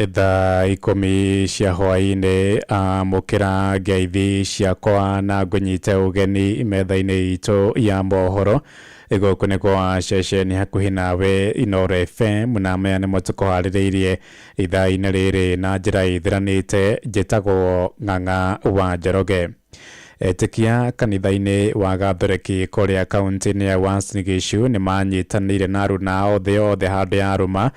Thaa 10 cia hwaĩ-inĩ. Amũkĩra ngeithi ciakwa na ngũnyite ũgeni metha-inĩ itũ ya mohoro. Gũkũ nĩ kwa ceceni hakuhĩ nawe, Inooro FM, na maya nĩmo tũkũharĩrĩirie ithaa-inĩ rĩrĩ na njĩra ĩthiranĩte. Njĩtagwo Ng'ang'a wa Njoroge. Etĩkia kanitha-inĩ wa Gathoreki kũrĩa kaunti-inĩ ya Uasin Gishu nĩ manyitanĩire na aruna ao thĩ yothe handũ ya rũma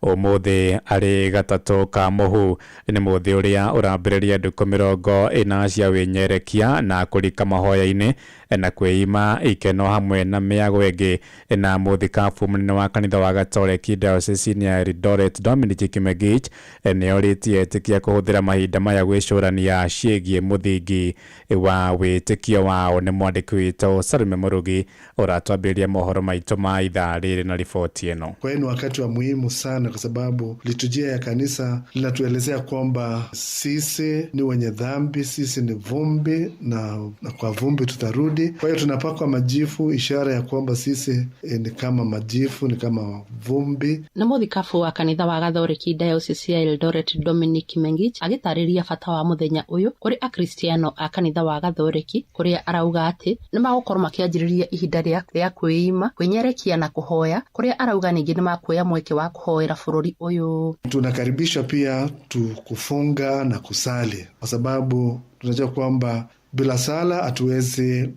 ũmũthĩ arĩ gatatũ ka mũhu. Nĩ mũthĩ ũrĩa ũrambĩrĩria ndukũ 40 cia wĩnyerekia na kũrika mahoya-inĩ na kwĩima ikeno hamwe na mĩago ĩngĩ. Na mũthikabu mũnene wa kanitha wa Gatoreki diocese ya Eldoret, Dominic Kimengich, nĩ orĩtie etĩkia kũhũthĩra mahinda maya gwĩcũrania ciĩgiĩ mũthingi wa wĩtĩkio wao. Nĩ mwandĩki witũ Salome Mũrugi ũratwambĩrĩria mohoro maitũ ma ithaa rĩrĩ na riboti ĩno. Kwa hiyo ni wakati wa muhimu sana, kwa sababu liturujia ya kanisa linatuelezea kwamba sisi ni wenye dhambi, sisi ni vumbi na kwa vumbi tutarudi. Kwa hiyo tunapakwa majifu, ishara ya kwamba sisi ni kama majifu, ni kama vumbi. Nĩ mũthikabu wa kanitha wa Gathoreki Diocese ya Eldoret, Dominic Mengich, agĩtarĩria bata wa mũthenya ũyũ kũrĩ akristiano a kanitha wa Gathoreki, kũrĩa arauga atĩ nĩ magũkorwo makĩanjĩrĩria ihinda rĩa kwĩima, kwĩnyerekia na kũhoya, kũrĩa arauga ningĩ nĩ makuoya mweke wa kũhoera bũrũri ũyũ. Tunakaribishwa pia tu kufunga na kusali, kwa sababu tunajua kwamba bila sala hatuwezi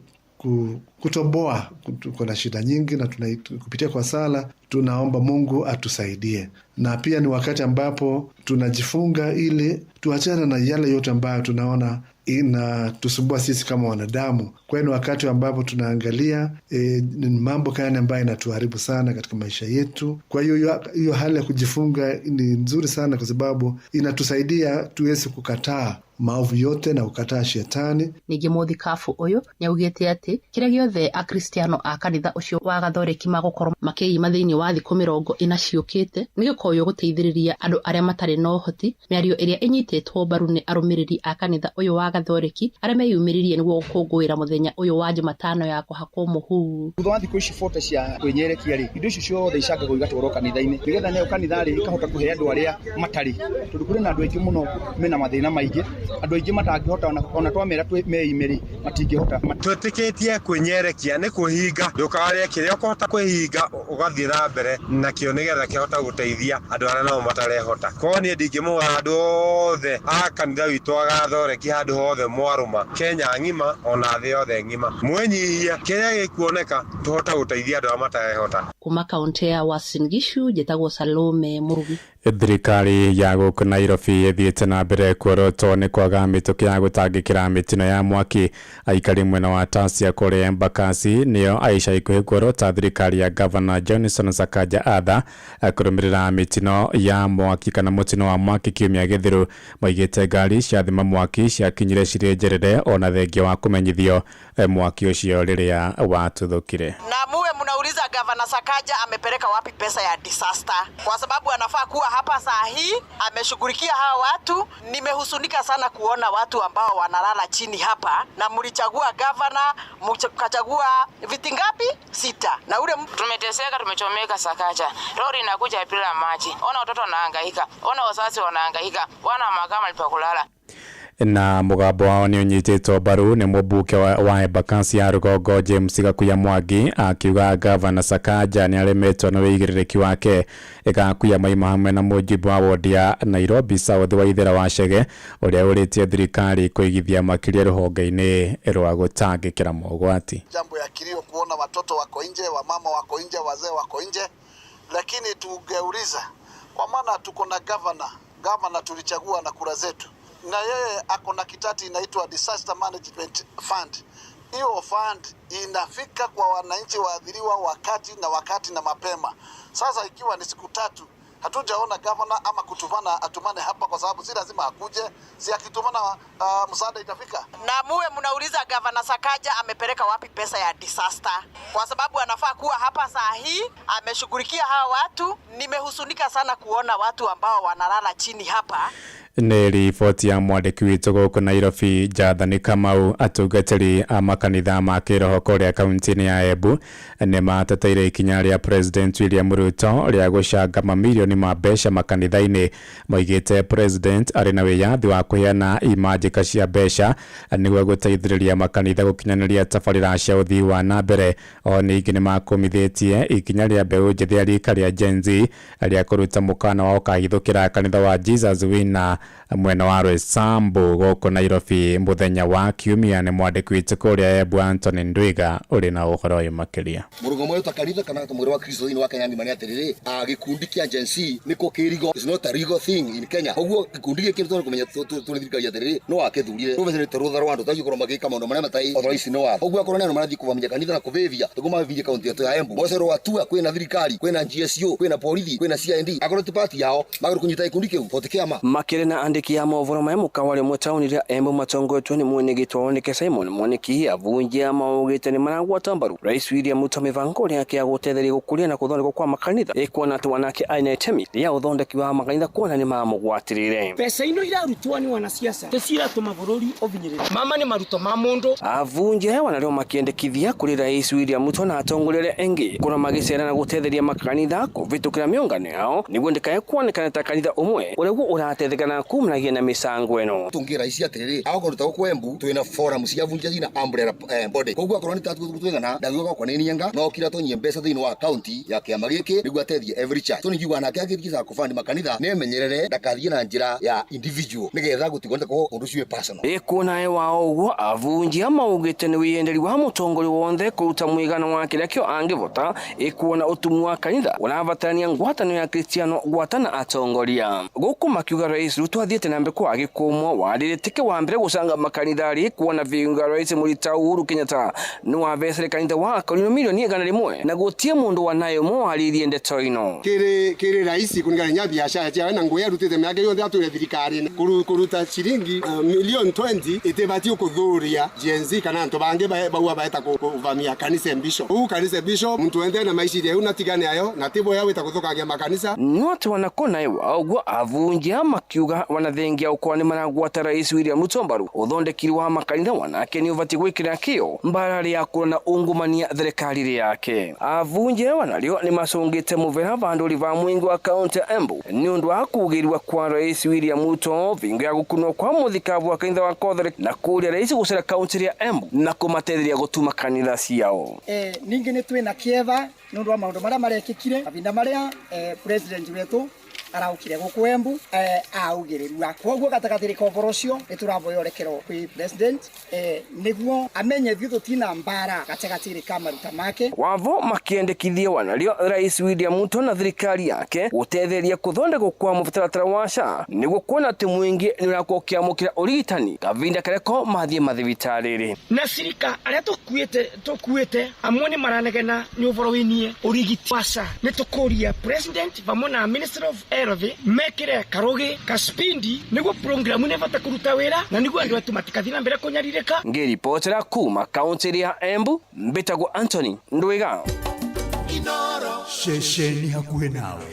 kutoboa. Tuko na shida nyingi na kupitia kwa sala tunaomba Mungu atusaidie, na pia ni wakati ambapo tunajifunga ili tuachane na yale yote ambayo tunaona inatusumbua sisi kama wanadamu. Kwa hiyo ni wakati ambapo tunaangalia ni mambo gani ambayo inatuharibu sana katika maisha yetu. Kwa hiyo hiyo hali ya kujifunga ni nzuri sana, kwa sababu inatusaidia tuweze kukataa maovu yote na kukataa shetani. Ningĩ mũthikabu ũyũ nĩaugĩte atĩ kĩrĩa gĩothe akristiano a kanitha ũcio wa Gathoreki magũkorwo makĩima thĩinĩ wa thikũ 40 ciũkĩte nĩ gĩkoywo gũteithĩrĩria andũ arĩa matarĩ na ũhoti, mĩario ĩrĩa ĩnyitĩtwo mbaru nĩ arũmĩrĩri a kanitha ũyũ wa Gathoreki arĩa meyumĩririe nĩguo gũkũngũĩra mũthenya ũyũ wa Jumatano ya kũhakwo mũhu. Thutha wa thikũ ici 40 cia kwĩnyerekia rĩ, indo icio ciothe icangagwo igatwarwo kanitha-inĩ nĩgetha nayo kanitha rĩ ĩkahota kũhe andũ arĩa matarĩ, tondũ kũrĩ na andũ aingĩ mũno mena mathĩna maingĩ, andũ aingĩ matangĩhota ona twamera meime rĩ matingĩhota. Twĩtĩkĩtie kwĩnyerekia nĩ kwĩhinga, ndũkarĩe kĩrĩa ũkũhota kwĩhinga ũgathiĩ na mbere nakĩo nĩgetha kĩhote gũteithia andũ arĩa nao matarehota. Koguo niĩ ndingĩmũga andũ othe a kanitha witũ wa Gathoreki handũ hothe mwarũma Kenya ng'ima ona thĩ yothe ng'ima, mwenyihia kĩrĩa gĩkuoneka tũhote gũteithia andũ arĩa matarehota. Kuma kaunti ya Uasin Gishu njĩtagwo Salome Mũrugi. Thirikari ya gũkũ Nairobi ĩthiĩte na mbere kuorotwo nĩ kwaga mĩtũkĩ ya gũtangĩkĩra mĩtino ya mwaki. Aikari mwena wa Tasia kũrĩa Embakasi nĩo aica ikuhĩ kuorota thirikari ya Governor Johnson Sakaja Atha kũrũmĩrĩra mĩtino ya mwaki kana mũtino wa mwaki kiumia gĩthiru. Maigĩte ngari cia thima mwaki ciakinyire cirĩ njerere ona thengia wa kũmenyithio mwaki ũcio rĩrĩa watuthũkire. Na muwe mnauliza Governor Sakaja amepeleka wapi pesa ya disaster, kwa sababu anafaa kuwa hapa saa hii ameshughulikia hawa watu. Nimehusunika sana kuona watu ambao wanalala chini hapa, na mlichagua governor, mkachagua viti ngapi? 6. Na ule tumeteseka, tumechomeka Sakaja. Lori inakuja bila maji. Ona watoto wanahangaika, ona wazazi wanahangaika, wana makama pa kulala. Na mũgambo wao nĩ ũnyitĩtwo mbaru nĩ mũmbunge wa Embakasi ya rũgongo James Gakuya Mwangi, akiuga Gavana Sakaja nĩ aremetwo nĩ wĩigĩrĩrĩki wake. Gakuya maima hamwe na mũjumbe wa wodi ya Nairobi South Waithera wa Chege, ũrĩa ũrĩtie thirikari kũigithia makĩria rũhonge-inĩ rwa gũtangĩkĩra mogwati. Jambo ya kilio kuona watoto wako nje, wamama wako nje, wazee wako nje, lakini tungeuliza kwa maana tuko na governor tulichagua na kura zetu, na yeye ako na kitati inaitwa Disaster Management Fund. Hiyo fund inafika kwa wananchi waadhiriwa wakati na wakati na mapema. Sasa ikiwa ni siku 3 hatujaona governor ama kutumana atumane hapa, kwa sababu si lazima akuje, si akitumana msaada itafika. Na muwe mnauliza Governor Sakaja amepeleka wapi pesa ya disaster, kwa sababu anafaa kuwa hapa saa hii ameshughulikia hawa watu. Nimehusunika sana kuona watu ambao wanalala chini hapa. Nĩ riboti ya mwandĩki witũ gũkũ Nairobi, Jathani Kamau. Atungatĩri a makanitha ma kĩroho kũrĩa kaunti-inĩ ya Embu nĩ mateteire ikinya rĩa President William Ruto rĩa gũcanga mamirioni ma mbeca makanitha-inĩ. Moigĩte President arĩ na wĩyathi wa kũheana imanjĩka cia mbeca nĩguo gũteithĩrĩria makanitha gũkinyanĩria tabarĩra cia ũthii wa na mbere. O ningĩ nĩ makũmithĩtie ikinya rĩa mbeũ njĩthĩ ya rika rĩa Gen Z rĩa kũruta mũkana wa ũkahithũkĩra kanitha wa Jesus Winner mwena wa Roysambu gũkũ Nairobi mũthenya wa Kiumia. Nĩ mwandĩki witũ kũrĩa Embu, Anthony Ndwiga, ũrĩ na ũhoro ũyũ makĩria. Mũrũgamo ũyũ ta kanitha kana ta mwĩrĩ wa Kristo thĩinĩ wa Kenya ng'ima nĩ atĩrĩrĩ, gĩkundi kĩa Gen Z nĩko kĩrigo is not a legal thing in Kenya. Koguo gĩkundi gĩkĩ nĩ kũmenya tũrĩ thirikari atĩrĩrĩ, no wakĩthurire rũbecerete rũtha rwa andũ tacio korwo magĩka maũndũ marĩa matarĩ authorized nĩ watho. Koguo akorwo nĩ andũ marathiĩ kũvamia kanitha na kũvĩvia nĩguo mavĩvie kaunti yetu ya Embu, moce rwatua kwĩna thirikari, kwĩna GSU, kwĩna borithi, kwĩna CID, akorwo ti party yao magĩrĩirwo kũnyita gĩkundi kĩu tondũ ti kĩama. Makĩrĩ na andĩki a mohoro maya mũkawa rĩmwe taũni rĩa Embu matongoretio nĩ mwenegĩtwo Oneke Simon Mwaniki, avunjia maugĩte nĩ maragwata mbaru Rais William Ruto mĩbango yake ya gũtetheria gũkũria na gũthondekwo kwa makanitha, ĩkuona atĩ wanake aina itemi rĩa ũthondeki wa makanitha kuona nĩ mamũgwatĩrĩire. Mbeca ino irarutwo ni wanasiasa ticiratũma bũrũri ũbinyĩrĩre mama nĩ maruto ma mũndũ. Avunjia aya wanarĩo makĩendekithia kũrĩ Rais William Ruto na atongoria arĩa engĩ kũrĩa magĩcera na gũtetheria makanitha kũvĩtũkĩra mĩũngano yao nĩguo ndĩkae kuonekana ta kanitha ũmwe ũrĩa guo ũratethekana kumanagia na mĩcango ĩno. Tũngĩra ici atĩrĩrĩ, akorwo ta gũkũ Embu twĩna forum cia vunja cina umbrella body, koguo akorwo nĩ ta twĩgana ndagiuga gwakwa nĩ nienga no kira tonyie mbeca thĩinĩ wa county ya kĩama gĩkĩ nĩguo ateithie every church. So ningiuga nake agĩthiĩ kũbandi makanitha nĩemenyerere ndakathiĩ na njĩra ya individual nĩgetha gũtigwo ko ũndũ ũcio wĩ personal. Ĩkuona wa ũguo, avunjia maugĩte nĩ wĩyenderi wa mũtongoria wothe kũruta mũigana wa kĩrĩa kĩo angĩvota, ĩkuona ũtumu wa kanitha ũrabatarania ngwatanĩro ya Kristiano gwatana atongoria. Gũkũ makiuga Rais Ruto athiĩte na mbere kwa gĩkũmwo warĩrĩ tĩke wa mbere gũcanga makanitha rĩ kuona vinga Rais Mũrita Uhuru Kenyatta nĩ wavecere kanitha wa Korino milioni 100 na gũtie mũndũ wanayo mwarĩrie ndeto ino. Kiri raisi kulingana nya biashara cia na nguya rutite miaka yothe ature thirikari kuruta ciringi milioni 20 itibati kuthuria Gen Z kana antu bangi baua baeta kuvamia kanisa bishop huu kanisa bishop muntu ende na maiciria eu natigane ayo na tibo yawe takuthukangia makanisa. Note wanakona iwa ũguo, avunjia makiuga wanathengia ũkorwo nĩ maragwata Rais William Ruto mbaru ũthondekiri wa makanitha wanake nĩ ũbatiĩ gwĩkĩra kĩo mbara rĩa kũrora ungumania thirikari yake. Avunjia wanarĩo nĩ macũngĩte mũvera vandũ va mwingi wa kaunti ya Embu nĩ ũndũ wa kugĩrwa kwa Rais William Ruto vingo ya gũkunwo kwa mũthikabu wa kanitha wa Kothorek na kũria rais gũcera kaunti ya Embu na kũmateithĩrĩria gũtuma kanitha ciao. Ningĩ nĩ twĩna kĩeva nĩ ũndũ wa maũndũ marĩa marekĩkire mahinda marĩa president wetũ araukire gũkũ Embu augĩrĩrua. Koguo gatagatĩ ka ũhoro ũcio nĩ tũravoya ũrekero kwĩ president nĩguo amenye ithuĩ tũtina mbara gatagatĩ ka maruta make. Wavo makĩendekithia wanario Rais William Ruto na thirikari yake gũtetheria kũthondekwo kwa mũtaratara wa SHA nĩguo kuona atĩ mũingĩ nĩ ũrakorwo ũkĩamũkĩra ũrigitani kavinda karĩa ko mathiĩ mathibitarĩ. Na cirika arĩa tũkuĩte amwe nĩ maranegena nĩ ũhoro wĩniĩ ũrigiti wa SHA. Nĩ tũkũria president vamwe na Minister of Health mekire karugi kaspindi niguo programu nĩ bata kũruta wĩra na niguo andũ etu matikathi na mbere kũnyarirĩka. Ngĩribotera kuma kaunti ya Embu, mbĩtagwo Anthony Ndwiga. Ceceni hakuhĩ nawe.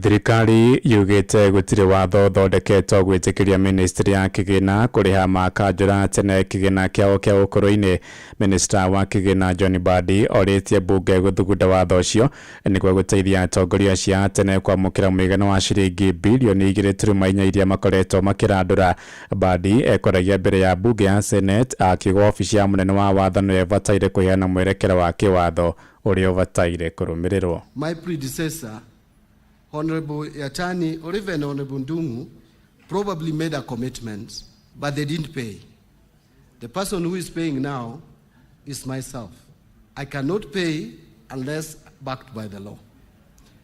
Thirikari yugĩte gũtirĩ watho ũthondeketwo gwĩtĩkĩria ministry ya kĩgĩna kũrĩha makanjũra tene kĩgĩna kĩao kĩa ũkũrũ-inĩ. Minista wa kĩgĩna John Mbadi orĩtie mbunge gũthugunda watho ũcio nĩguo gũteithia atongoria acio a tene kwamũkĩra mũigana wa ciringi bilioni 2.4 iria makoretwo makĩrandũra. Mbadi ekoragia mbere ya mbunge ya Senate akiuga obici ya mũnene wa watho nĩyo ĩbataire kũheana mwerekera wa kĩwatho ũrĩa ũbataire kũrũmĩrĩrwo. My predecessor, Honorable Yatani or even Honorable Ndungu, probably made a commitment, but they didn't pay. The person who is paying now is myself. I cannot pay unless backed by the law.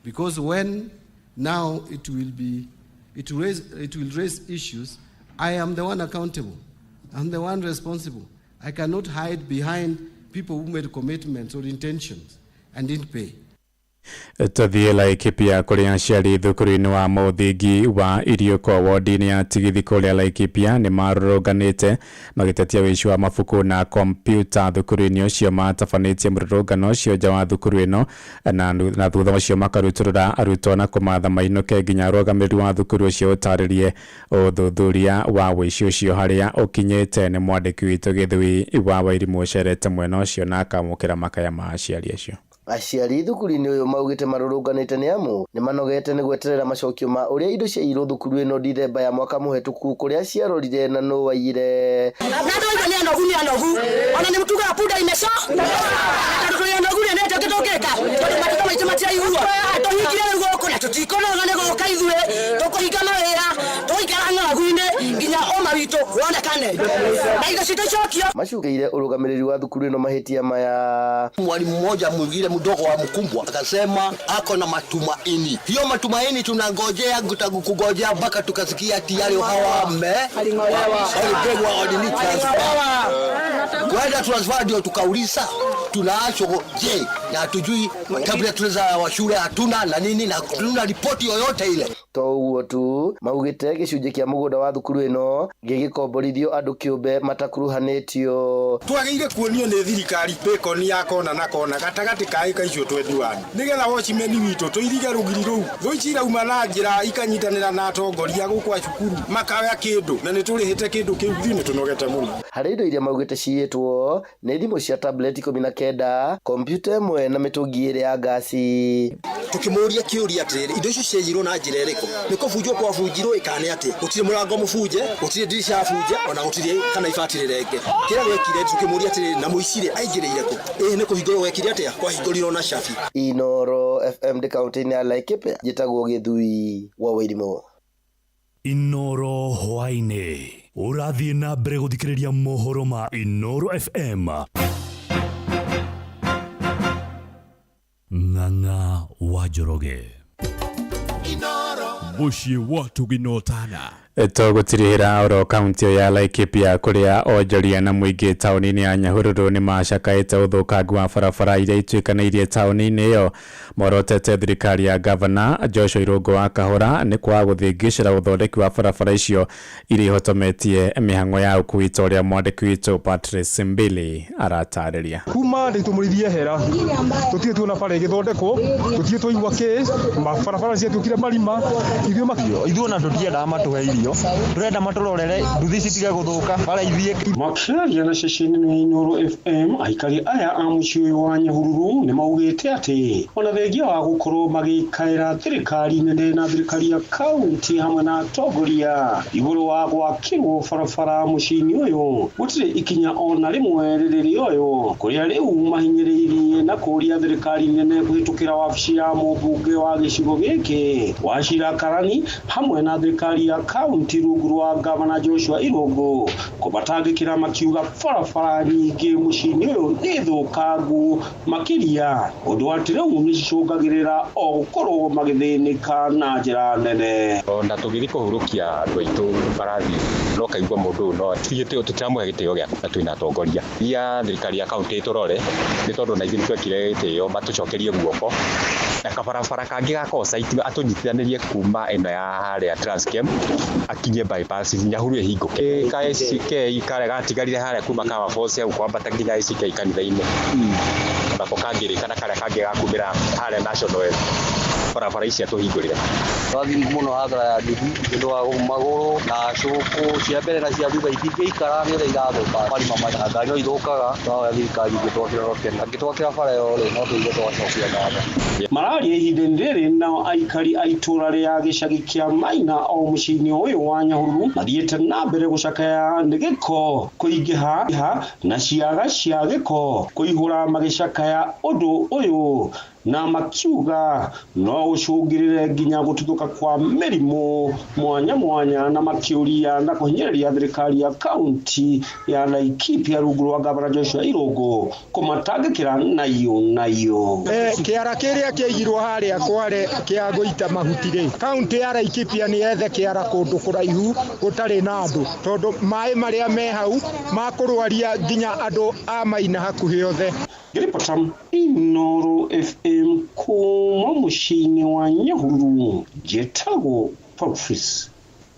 Because when now it will be, it will raise, it will raise issues, I am the one accountable. I'm the one responsible. I cannot hide behind people who made commitments or intentions and didn't pay. Tũthiĩ Laikipia kũrĩa aciari thukuru-inĩ wa mũthingi wa Iriũko wodi-inĩ ya Tigithi kũrĩa Laikipia nĩ marũrũnganĩte magĩtetia ũici wa mabuku na kompiuta thukuru-inĩ ũcio. Matabanĩtie mũrũrũngano ũcio nja wa thukuru ĩno na thutha ũcio makarutũrũra arutwo na kũmatha mainũke nginya arũgamĩrĩri wa thukuru ũcio ũtarĩrie ũthuthuria wa ũici ũcio harĩa ũkinyĩte. Nĩ mwandĩki witũ Gĩthui wa Wairimũ ũcerete mwena ũcio na akamũkĩra makaya ma aciari acio. Aciari thukuru-inĩ ũyũ maugĩte marũrũnganĩte nĩ amu nĩ manogete nĩ gweterera macokio ma ũrĩa indo ciaiyirwo thukuru ĩno Dithemba ya mwaka mũhetũku kũrĩa ciarorire na nũ waiyire. Na andũ aigua nĩ anogu, nĩ anogu, ona nĩ tugaga punda imeco, tondũ tũrĩ anogu rĩ, nĩ atĩa tũngĩka, tondũ mateta maitũ matiraiguo. Tũhingire rĩu gũkũ na tũtikũnoga nĩ gũka, ithuĩ tũkũhinga mawĩra, tũgũikara ng'aragu-inĩ nginya ũma witũ wonekane na indo citũ icokio. Macukĩire ũrũgamĩrĩri wa thukuru ĩno mahĩtia maya. Mwalimu mmoja mwingine mdogo wa mkumbwa akasema ako na matumaini. Hiyo matumaini tunangojea kungojea mpaka tukasikia tayari hawa walipigwa ordini transfer. Kwenda transfer ndio tukauliza tunaachwa je, na hatujui tablet za wa shule hatuna na nini na hatuna ripoti yoyote ile. To ũguo tu, maugĩte gĩcunjĩ kĩa mũgũnda wa thukuru ĩno gĩgĩkomborithio andũ kĩũmbe matakuruhanĩtio. Twagĩrĩire kuonio nĩ thirikari bacon ya kona na kona gatagatĩ ka ĩka icio 21 nĩgetha watchman witũ tũirige rũgiri rũu. Thũ ici irauma na njĩra ikanyitanĩra na atongoria gũkũ a cukuru makaya kĩndũ na nĩtũrĩhĩte kĩndũ kĩu, ithuĩ nĩtũnogete mũno. Harĩ indo iria maugĩte ciyĩtwo nĩ thimũ cia tablet 19, kompiuta ĩmwe na mĩtũngi ĩrĩ ya ngasi. Tukĩmũria kĩũria atĩrĩrĩ, indo icio ciaiyirwo na njĩra ĩrĩkũ? Nĩ kũbunjwo kwabunjirwo ĩkana atĩ gũtirĩ mũrango mũbunje, gũtirĩ ndirisha bunje, ona gũtirĩ kana ibati rĩrenge. Kĩrĩa gwekire tukĩmũria atĩrĩrĩ, na mũici rĩ aingĩrĩire kũ? Ĩĩ nĩ kũhingũrwo gwekire atĩa? Kwahingũrirwo na cabi. Inoro FM ndĩ kaũntĩ-inĩ ya Laikipia, njĩtagwo Gĩthui wa Wairimũ. Inoro hwaĩ-inĩ ũrathiĩ na mbere gũthikĩrĩria mohoro ma Inoro FM. Ng'ang'a wa Njoroge. Mũciĩ wa Tuginotana. Tũgũtirihĩra oro kaunti ya Laikipia kũrĩa onjoria na mũingĩ taũni-inĩ ya Nyahururu nĩ macakaĩte ũthũkangu wa barabara iria ituĩkanĩirie taũni-inĩ ĩyo. Morotete thirikari ya gavana Joshua Irũngũ wa Kahũra nĩ kwaga gũthĩngĩcĩra ũthondeki wa barabara icio iria ihotometie mĩhang'o ya ũkui ta ũrĩa mwandĩki witũ Patrice Mbili aratarĩria. Kuma rĩ tũmũrithie hera tũtirĩ tuona bara ĩgĩthondekwo, tũtirĩ twaigua kĩ barabara ciatuĩkire marima, ithuĩ ona tũtiendaga matũhe irio, turenda matũrorere nduthi citige gũthũka bara ithiĩ. Makĩaria na ceceni ya Inooro FM, aikari aya a mũciĩ ũyũ wa Nyahururu nĩ maugĩte atĩ ona thengia wa gũkorwo magĩkaĩra thirikari nene na thirikari ya kaunti hamwe na atongoria igũrũ wa gwakĩrwo barabara mũciĩ-inĩ ũyũ, gũtirĩ ikinya ona rĩmwe rĩrĩ rĩoywo, kũrĩa rĩu mahinyĩrĩirie na kũũria thirikari nene kũhĩtũkĩra wabici ya mũmbunge wa gĩcigo gĩkĩ Wachira Karani hamwe na thirikari ya kaunti rungu rwa gavana Joshua Irũngũ kũmatangĩkĩra, makiuga barabara nyingĩ mũciĩ-inĩ ũyũ nĩ thũkangu makĩria, ũndũ atĩ rĩu nĩcicũngagĩrĩra o gũkorwo magĩthĩnĩka na njĩra nene. Ona tũgĩthiĩ kũhurũkia andũ aitũ barathi no kaigua mũndũ ũyũ no tũtiramũhe gĩtĩo gĩa na twĩna atongoria ia thirikari ya kaunti ĩtũrore, nĩ tondũ na ithuĩ nĩtwekire gĩtĩo matũcokerie guoko na kabarabara kangĩ ga Kosaiti atũnyitithanĩrie kuma ĩno ya harĩa Transchem akinye bypass Nyahururu ĩhingũke ka ACK karĩa gatigarire harĩa kuma Kawa Force hau kwambata nginya ACK kanitha-inĩ, nako kangĩrĩka na karĩa kangĩ gakumĩra harĩa National barabara ici atũhingũrĩre. Twathiĩ mũno hathara ya nduthi nĩ ũndũ wa magũrũ na cũkũ cia mbere na cia thutha itingĩikara nĩ ũrĩa irathũka marima maya, ngari no ithũkaga. Twahoya thirikari ĩngĩtwakĩra bara ĩyo rĩ, no tũigue twacokia ngatho. Mararia ihinda-inĩ rĩrĩ nao aikari a itũra rĩa gĩcagi kĩa Maina o mũciĩ-inĩ ũyũ wa Nyahururu mathiĩte na mbere gũcakaya nĩ gĩko kũingĩha na ciaga cia gĩko kũihũra magĩcakaya ũndũ ũyũ na makiuga no ũcũngĩrĩre nginya gũtuthũka kwa mĩrimũ mwanya mwanya, na makĩũria na kũhinyĩrĩria thirikari ya kaunti ya Laikipia rungu rwa gavana Joshua Irũngũ kũmatangĩkĩra nayo nayo. Kĩara kĩrĩa kĩaigirwo harĩa kware kĩa gũita mahuti rĩ, kaunti ya Laikipia nĩ yethe kĩara kũndũ kũraihu gũtarĩ na andũ, tondũ maĩ marĩa me hau makũrwaria nginya andũ a Maina hakuhĩ othe. Ngĩriboti Ripota Inoro FM kuma mũciĩ-inĩ wa Nyahururu, njĩtagwo Patrice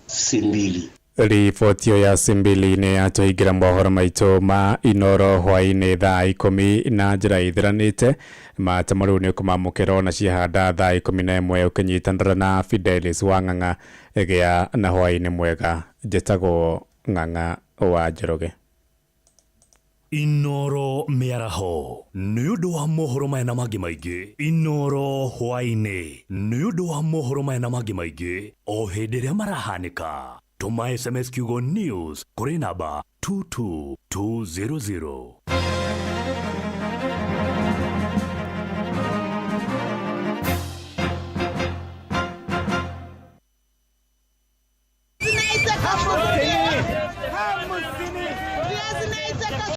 Simbili. Riboti ĩyo ya Simbili nĩ yatũhingĩra mohoro maitũ ma Inoro hwaĩ-inĩ thaa 10 na njĩra ĩthiranĩte. Matemo rĩu nĩ ũkũmamũkĩra ona ciahanda thaa 11 ũkĩnyitanĩra na Fidelis wa Ng'ang'a. Gĩa na hwaĩ-inĩ mwega. Njĩtagwo Ng'ang'a wa Njoroge. Inoro mĩaraho nĩ ũndũ wa mohoro maya na mangĩ maingĩ. Inoro hwaĩ-inĩ nĩ ũndũ wa mohoro maya na mangĩ maingĩ o hĩndĩ ĩrĩa marahanĩka. Tũma SMS kiugo news kũrĩ namba 22200.